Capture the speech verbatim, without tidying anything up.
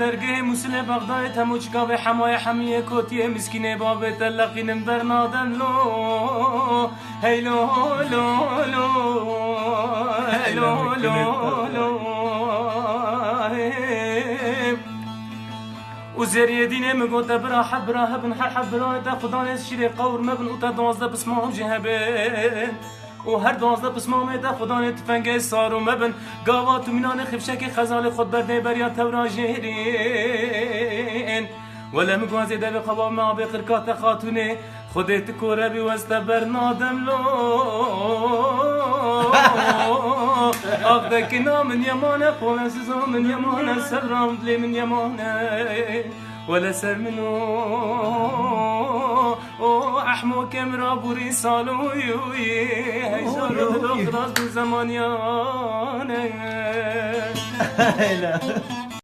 Dergehê Mûsilê Bexdayê temoçika vê hemayê hemiyê kotiyê miskînê bavê te leqînim bernadem lo. Hey lo lo lo. Hey lo lo lo. Hey. Û zêriyê dînê min gote bira heb bira hebin her heb birayê te xudanê şîrê qewr mebin û te duwazdeh pismam jî hebin. û her duwazdeh pismamê de xudanê tifengê saro mebin. Gava tu mînanê xifşekê xezalê xwe berdê beriya tewra jêrîn. Wele min guazê devê xwe ba me abê qirka te xatûnê. Xwedê tu kore bî weste bernadem lo. Ax dekina min yemane, xole siza min yemane, sevram dilê min yemane. Wele ser min o, o ehmo kemra burî saloyûyî. Hey zaro dilo xilas bi zemaniyane. Hele.